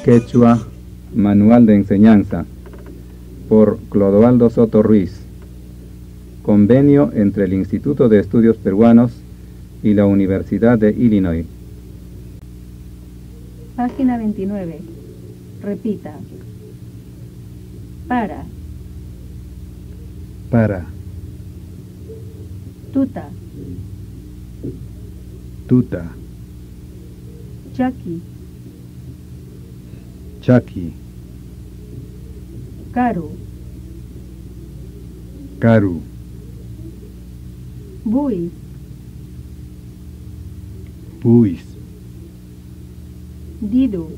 Quechua, Manual de Enseñanza, por Clodoaldo Soto Ruiz. Convenio entre el Instituto de Estudios Peruanos y la Universidad de Illinois. Página 29. Repita. Para. Para. Tuta. Tuta. Chaki. Chaki. Karu. Karu. Buis. Buis. Didu.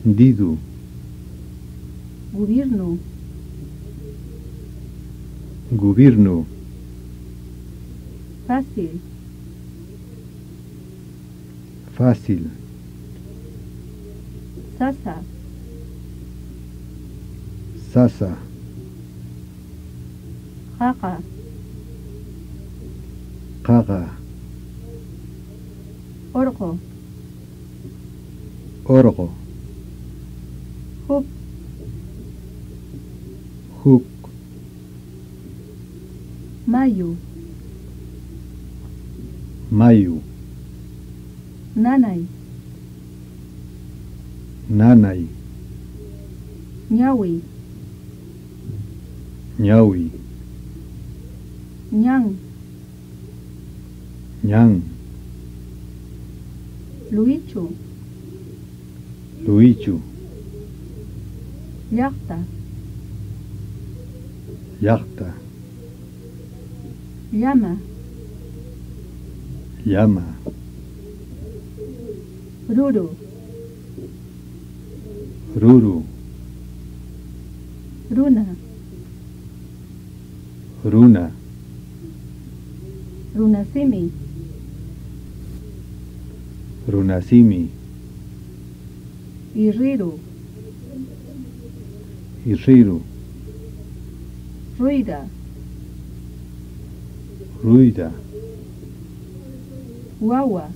Didu. Gubirnu. Gubirnu. Fácil. Fácil. Sasa. Sasa. Qaqa. Qaqa. Orqo. Orqo. Huk. Huk. Mayu. Mayu. Nanay. Nanay. Ñawi. Ñawi. Ñan. Ñan. Luichu. Luichu. Llaqta. Llaqta. Llama. Llama. Ruru. Ruru. Runa. Runa. Runasimi. Runasimi. Irriru. Irriru. Ruida. Ruida. Wawa.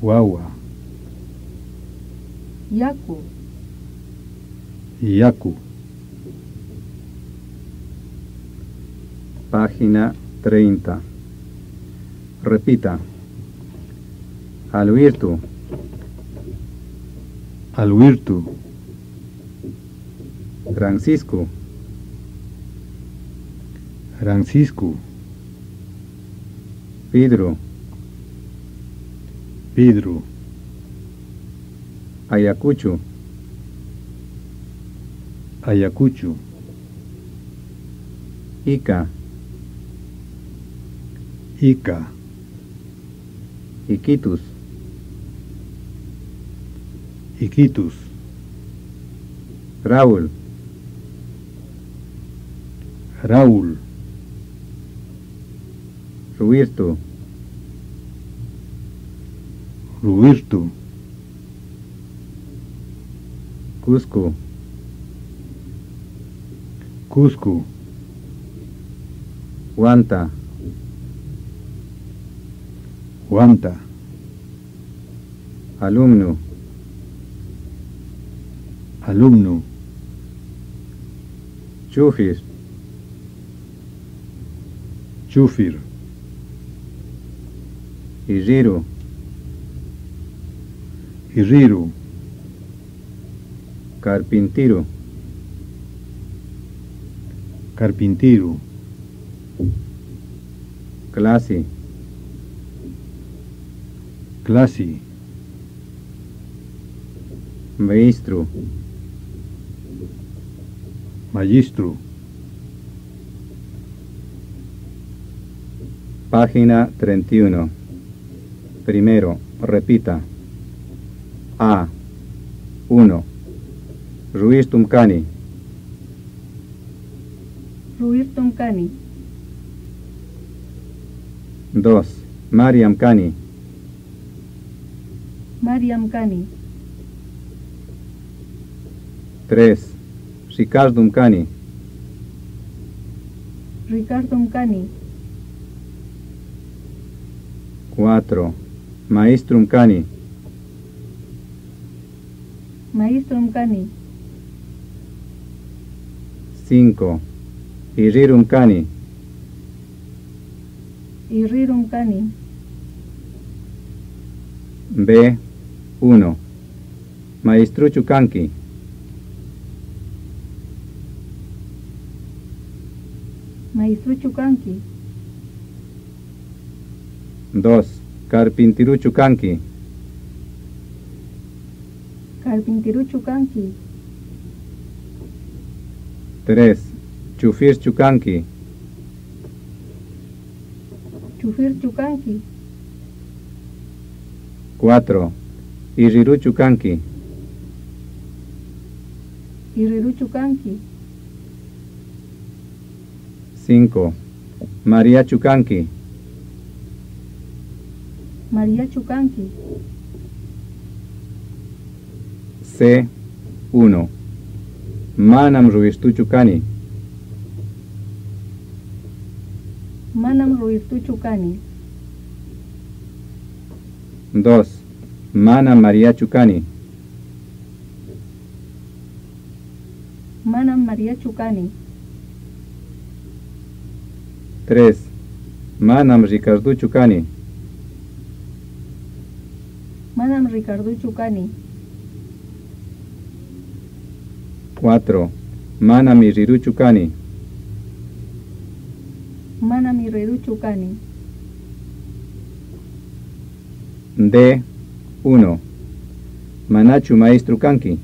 Wawa. Yaku. Yaku. Página 30. Repita. Alwirtu. Alwirtu. Francisco. Francisco. Pedro. Pedro. Ayacucho. Ayacucho. Ica. Ica. Iquitus. Iquitus. Raúl. Raúl. Ruirtu. Ruirtu. Cusco. Cusco. Huanta. Huanta. Alumno. Alumno. Chufir. Chufir. Irriru. Irriru. Carpintiru. Carpintiru. Clase. Clase. Maestro. Magistro. Página 31. Primero, repita. A. 1. Ruiz Tumcani. Ruiz Tumcani. 2. Mariam Cani. Mariam Cani. 3. Ricardo Mcani. Ricardo Mcani. 4. Maestrum kani. Maestrum kani. 5. Irrirum kani. Irrirum kani. B. 1. Maestruchu kanki. Maestruchu kanki. 2. Carpintiruchu kanki. Carpintiruchu kanki. 3. Chufirchu kanki. Chufirchu kanki. 4. Irriruchu kanki. Irriruchu kanki. 5. Mariachu kanki. Mariachu kanki. C. 1. Manam ruistuchu kani. Manam ruistuchu kani. 2. Manam mariachu kani. Manam mariachu kani. 3. Manam Ricarduchu kani. Manam Ricarduchu kani. 4. Manam Irriruchu kani. Manam Irriruchu kani. D. 1. Manachu maestro kanki.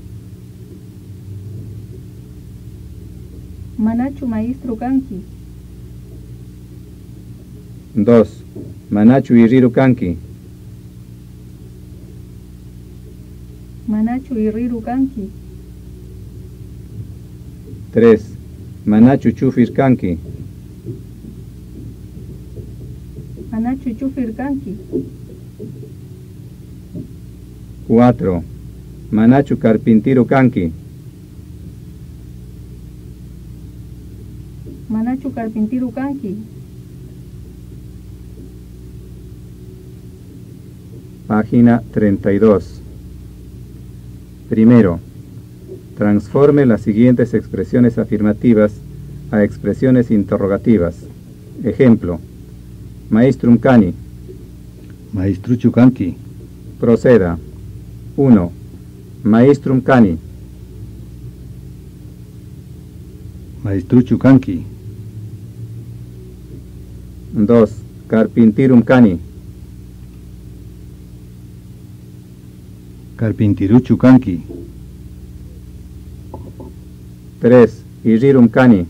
Manachu maestro kanki. 2. Manachu irriru kanki. Manachu irriru kanki. 3. Manachu chufir kanki. Manachu chufir kanki. 4. Manachu carpintiro kanki. Manachu carpintiro kanki. Página 32. Primero, transforme las siguientes expresiones afirmativas a expresiones interrogativas. Ejemplo, maestrum kani. Maestruchu kanki. Proceda. 1. Maestrum kani. Maestruchu kanki. 2. Carpintirum kani. Carpintiruchu kanki. 3. Irrirum kani.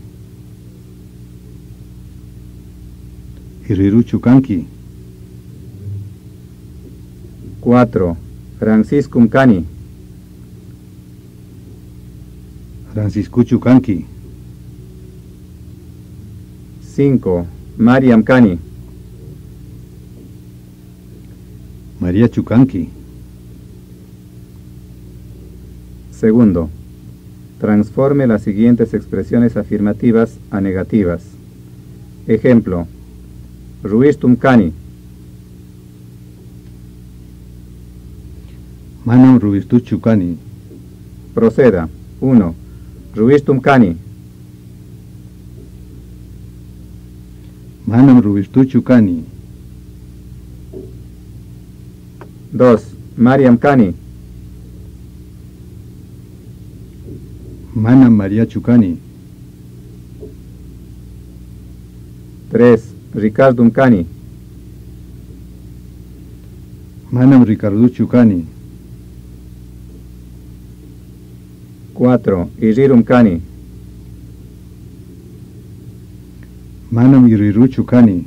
Irriruchu kanki. 4. Franciscum kani. Franciscuchu kanki. 5. Mariam kani. Mariachu kanki. Segundo, transforme las siguientes expresiones afirmativas a negativas. Ejemplo, Ruistum kani. Manam ruistuchu kani. Proceda. 1. Ruistum kani. Manam ruistuchu kani. 2. Mariam kani. Manam mariachu kani. 3. Ricardum kani. Manam ricarduchu kani. 4. Irrirum kani. Manam irriruchu kani.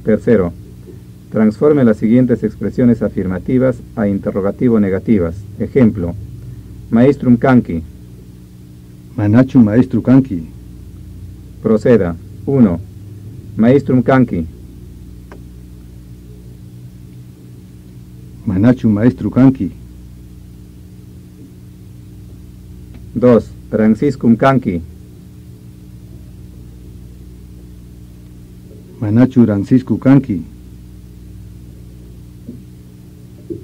Tercero, transforme las siguientes expresiones afirmativas a interrogativo negativas. Ejemplo, maestrum kanki. Manachu maestru kanki. Proceda. 1. Maestrum kanki. Manachu maestru kanki. 2. Franciscum kanki. Manachu Francisco kanki?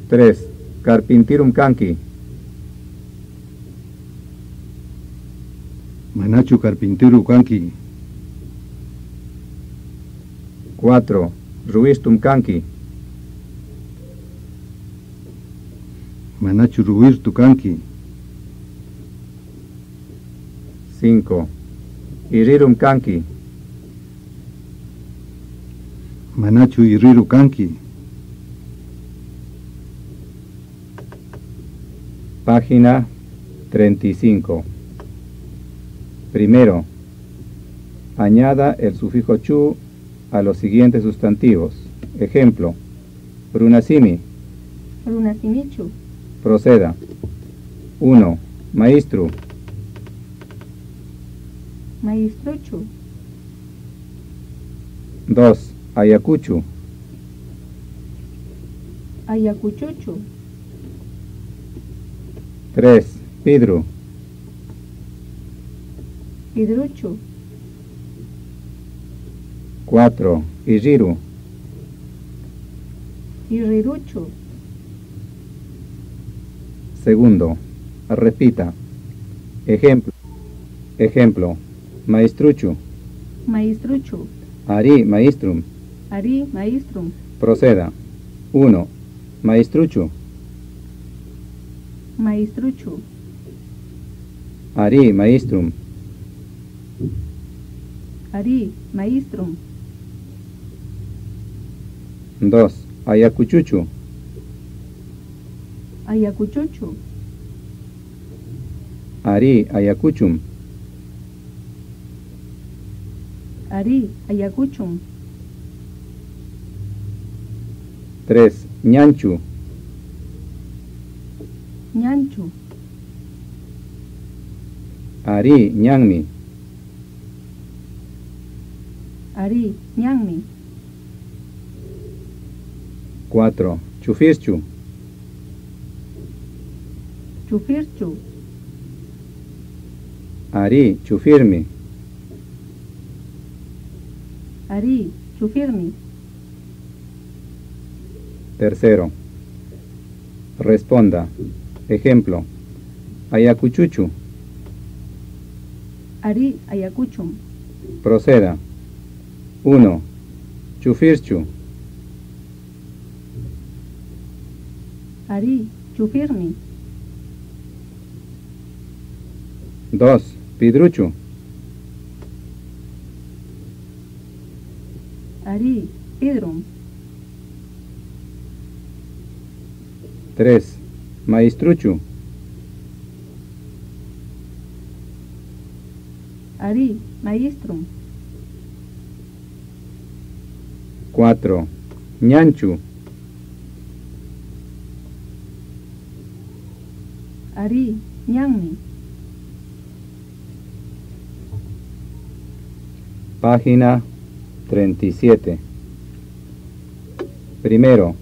3. Carpintirum kanki. Manachu carpintero kanki? 4. Ruistum kanki. Manachu ruirtu kanki? 5. Irirum kanki. Manachu iriru kanki? Página 35. Primero, añada el sufijo chu a los siguientes sustantivos. Ejemplo, runasimi. Runasimichu. Proceda. 1. Maestro. Maestruchu. 2. Ayacucho. Ayacuchuchu. 3. Pedro. Pidruchu. 4. Iriru. Irriruchu. Segundo, repita. Ejemplo. Ejemplo. Maestruchu. Maestruchu. Ari maestrum. Ari maestrum. Proceda. 1. Maestruchu. Maestruchu. Ari maestrum. Ari maestrum. 2. Ayacuchuchu. Ayacuchuchu. Ari ayacuchum. Ari ayacuchum. 3. Ñanchu. Ñanchu. Ari ñanmi. Ari ñanmi. 4. Chufirchu. Chufirchu. Ari chufirmi. Ari chufirmi. Tercero. Responda. Ejemplo. Ayacuchuchu. Ari ayacuchum. Proceda. 1. Chufirchu. Ari chufirmi. 2. Pidruchu. Ari pidrum. 3. Maestruchu. Ari maestrum. 4. Ñanchu. Ari ñanmi. Página 37. Primero,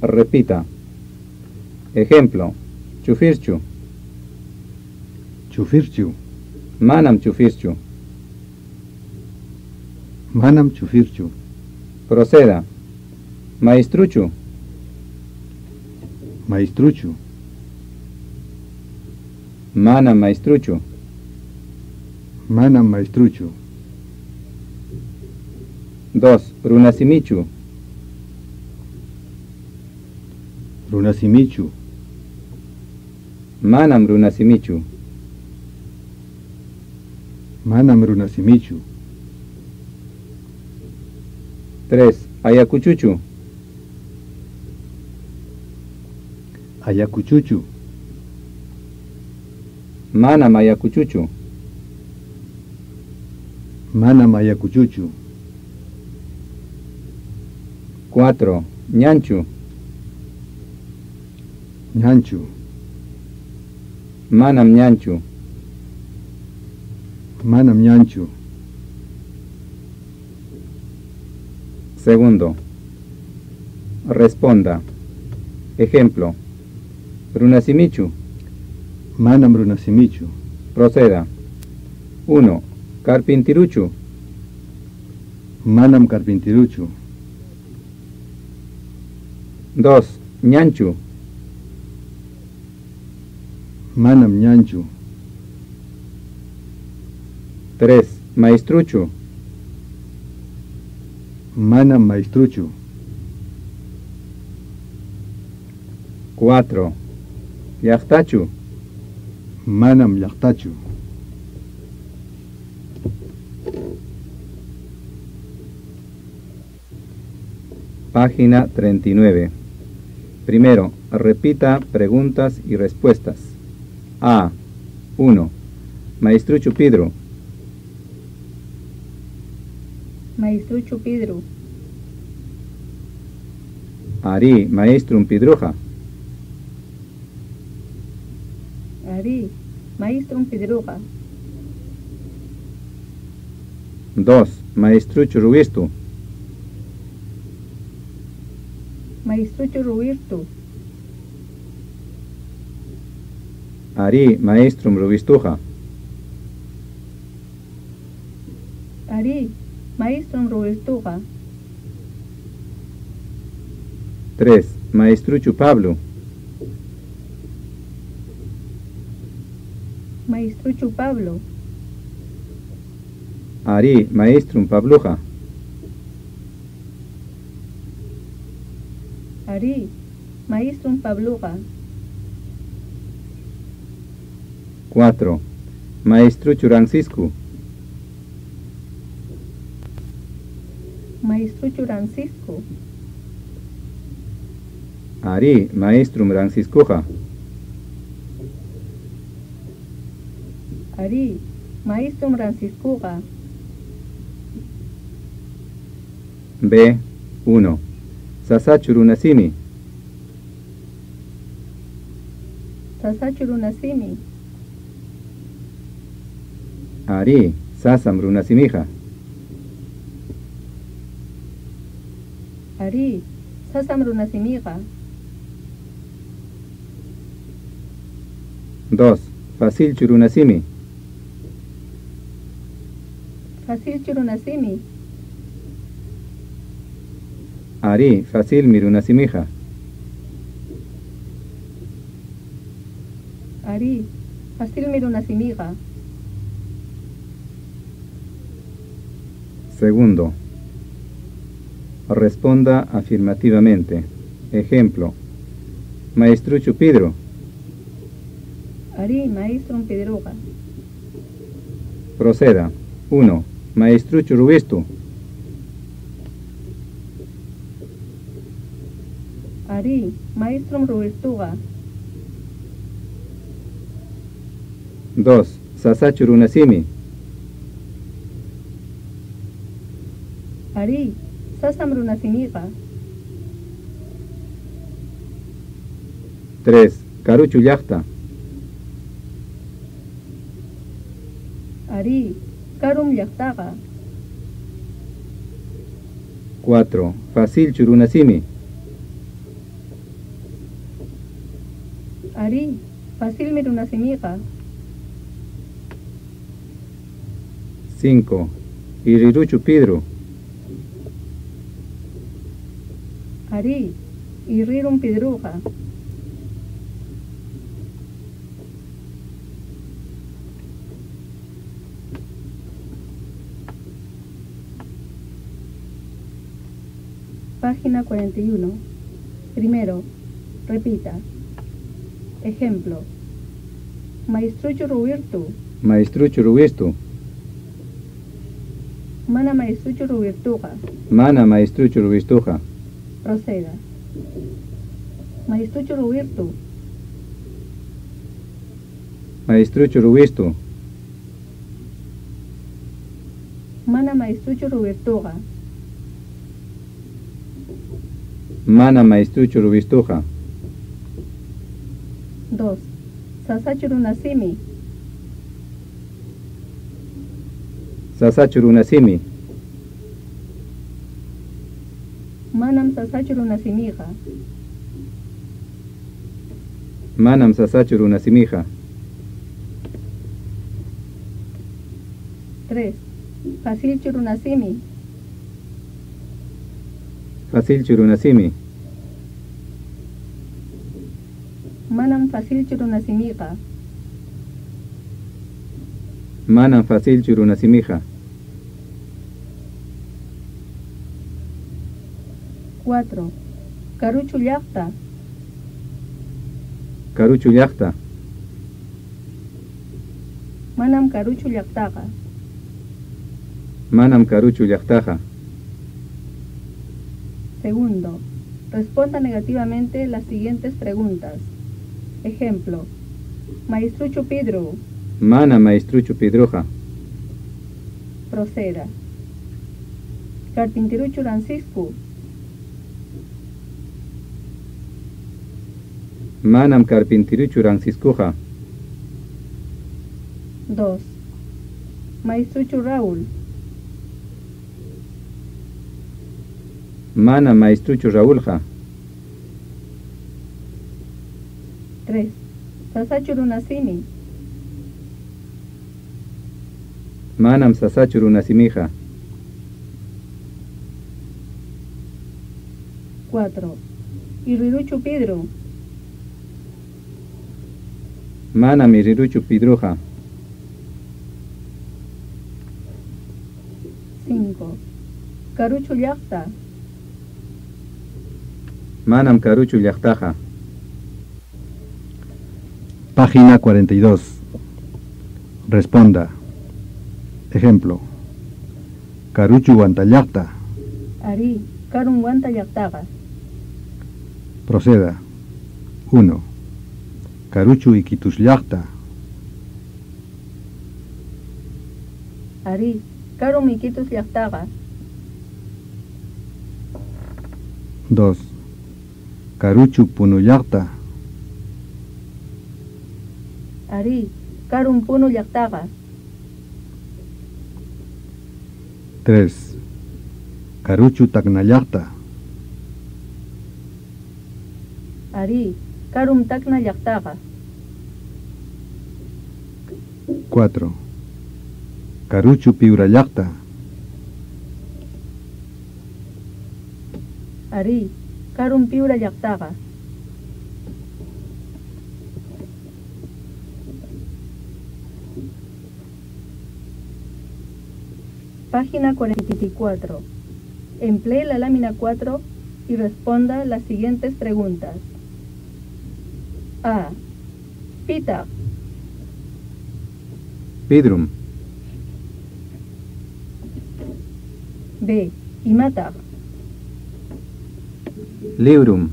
repita. Ejemplo, chufirchu. Chufirchu. Manam chufirchu. Manam chufirchu. Proceda. Maestruchu. Maestruchu. Manam maestruchu. Manam maestruchu. 2. Runasimichu. Runasimichu. Manam runasimichu. Manam runasimichu. 3. Ayacuchuchu. Ayacuchuchu. Manam ayacuchuchu. Manam ayacuchuchu. 4. Ñanchu. Ñanchu. Manam ñanchu. Manam ñanchu. Segundo. Responda. Ejemplo. Runasimichu. Manam runasimichu. Proceda. 1. Carpintiruchu. Manam carpintiruchu. 2. Ñanchu. Manam ñanchu. 3. Maestruchu. Manam maestruchu. 4. Llaqtachu. Manam llaqtachu. Página 39. Primero, repita preguntas y respuestas. A. 1. Maestruchu Pidru. Maestruchu Pidru. Arí, maestrum Pidruqa. Arí, maestrum Pidruqa. 2. Maestruchu Ruwistu. Maestruchu Ruwirtu. Arí, maestrum Ruwistuqa. Arí, maestrum Ruwirtuqa. 3. Maestruchu Pablo. Maestruchu Pablo. Arí, maestrum Pabluqa. Arí, maestrum Pabluqa. 4. Maestruchu Francisco. Maestruchu Francisco. Arí, maestrum Franciscoqa. Arí, maestrum Franciscoqa. B. 1. Sasachu runasimi. Sasachu runasimi. Arí, sasam runasimiqa. Arí, sasam runasimiqa. 2. Facilchu runasimi. Facilchu runasimi. Arí, facilmi runasimiqa. Arí, facilmi runasimiqa. Segundo, responda afirmativamente. Ejemplo, Maestruchu Pidru. Arí, maestrum Pidruqa. Proceda. 1. Maestruchu Ruwistu. Arí, maestrum Ruwistuqa. 2. Sasachu runasimi. Arí, sasam runasimiqa. 3. Karuchu llaqta. Arí, karum llaqtaqa. 4. Facilchu runasimi. Arí, facilmi runasimiqa. 5. Irriruchu Pidru. Arí, irrirum Pidruqa. Página 41. Primero, repita. Ejemplo. Maestruchu Ruwirtu. Maestruchu Ruwistu. Mana maestruchu Ruwirtuqa. Mana maestruchu Ruwistuqa. Proceda. Maestruchu Ruwirtu. Maestruchu Ruwistu. Mana maestruchu Ruwirtuqa. Mana maestruchu Ruwistuqa. 2. Sasachu runasimi. Sasachu runasimi. Manam sasachu runasimiqa. Manam sasachu runasimiqa. 3. Facilchu runasimi. Facilchu runasimi. Manam facilchu runasimiqa. Manam facilchu runasimiqa. 4. Karuchu llaqta. Karuchu llaqta. Manam karuchu llaqtaqa. Manam karuchu llaqtaqa. Segundo, responda negativamente las siguientes preguntas. Ejemplo, Maestruchu Pedro. Mana maestruchu Pedroqa. Proceda. Carpinteruchu Francisco. Manam carpinteruchu Franciscoqa. 2. Maestruchu Raúl. Mana maestruchu Raúlqa. 3. Sasachu runasimi. Manam sasachu runasimiqa. 4. Irriruchu Pedro. Manam irriruchu Pedroqa. 5. Karuchu llaqta. Manam karuchu llaqtaqa. Página 42. Responda. Ejemplo. Karuchu Huanta llaqta. Arí, karun Huanta llaqtaqa. Proceda. 1. Karuchu Iquitus llaqta. Arí, karum Iquitus llaqtaqa. 2. Karuchu Puno llaqta. Arí, karum Puno llaqtaqa. 3. Karuchu Tacna llaqta. Arí, karum Tacna llaqtaqa. 4. Karuchu Piura llaqta. Arí, karum Piura llaqtaqa. Página 44. Emplee la lámina 4 y responda las siguientes preguntas. A. Pita. Pedrum. B. Imataq. Librum.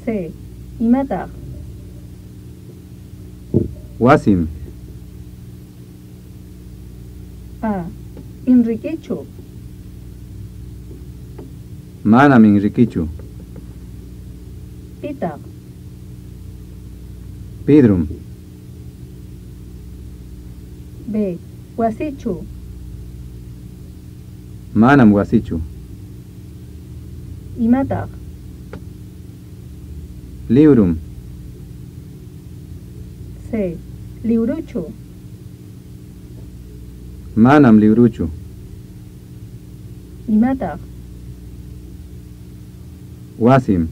C. Imataq. Wasim. A. Enriquechu. Manam Enriquechu. Pitaq. Pedrum. B. Wasichu. Manam wasichu. Imataq. Librum. C. Liwruchu. Manam liwruchu. Imataq. Wasim.